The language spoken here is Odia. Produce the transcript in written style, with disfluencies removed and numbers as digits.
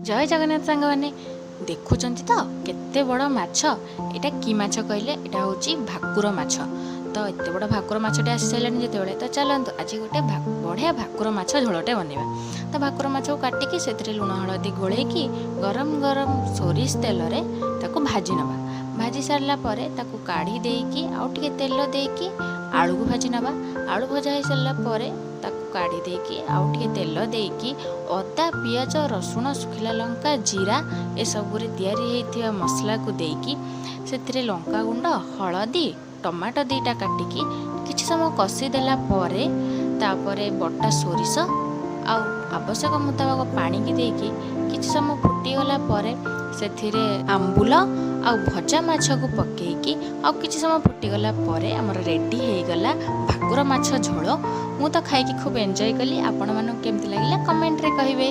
ଜୟ ଜଗନ୍ନାଥ ସାଙ୍ଗମାନେ, ଦେଖୁଛନ୍ତି ତ କେତେ ବଡ଼ ମାଛ? ଏଇଟା କି ମାଛ କହିଲେ, ଏଇଟା ହେଉଛି ଭାକୁର ମାଛ। ତ ଏତେ ବଡ଼ ଭାକୁର ମାଛଟେ ଆସିସାରିଲାଣି ଯେତେବେଳେ, ତ ଚାଲନ୍ତୁ ଆଜି ଗୋଟେ ବଢ଼ିଆ ଭାକୁର ମାଛ ଝୋଳଟେ ବନେଇବା। ତ ଭାକୁର ମାଛକୁ କାଟିକି ସେଥିରେ ଲୁଣ ହଳଦୀ ଗୋଳେଇକି ଗରମ ଗରମ ସୋରିଷ ତେଲରେ ତାକୁ ଭାଜି ନେବା। ଭାଜି ସାରିଲା ପରେ ତାକୁ କାଢ଼ି ଦେଇକି ଆଉ ଟିକେ ତେଲ ଦେଇକି ଆଳୁକୁ ଭାଜି ନେବା। ଆଳୁ ଭଜା ହେଇସାରିଲା ପରେ ତାକୁ କାଢ଼ି ଦେଇକି ଆଉ ଟିକେ ତେଲ ଦେଇକି ଅଦା, ପିଆଜ, ରସୁଣ, ଶୁଖିଲା ଲଙ୍କା, ଜିରା ଏସବୁରେ ତିଆରି ହେଇଥିବା ମସଲାକୁ ଦେଇକି ସେଥିରେ ଲଙ୍କାଗୁଣ୍ଡ, ହଳଦୀ, ଟମାଟୋ 2ଟା କାଟିକି କିଛି ସମୟ କଷିଦେଲା ପରେ ତାପରେ ବଟା ସୋରିଷ ଆଉ ଆବଶ୍ୟକ ମୁତାବକ ପାଣିକି ଦେଇକି କିଛି ସମୟ ଫୁଟିଗଲା ପରେ ସେଥିରେ ଆମ୍ବୁଲ ଆଉ ଭଜା ମାଛକୁ ପକେଇକି ଆଉ କିଛି ସମୟ ଫୁଟିଗଲା ପରେ ଆମର ରେଡ଼ି ହେଇଗଲା ଭାକୁର ମାଛ ଝୋଳ। ମୁଁ ତ ଖାଇକି ଖୁବ୍ ଏନ୍ଜୟ କଲି। ଆପଣମାନଙ୍କୁ କେମିତି ଲାଗିଲା କମେଣ୍ଟରେ କହିବେ।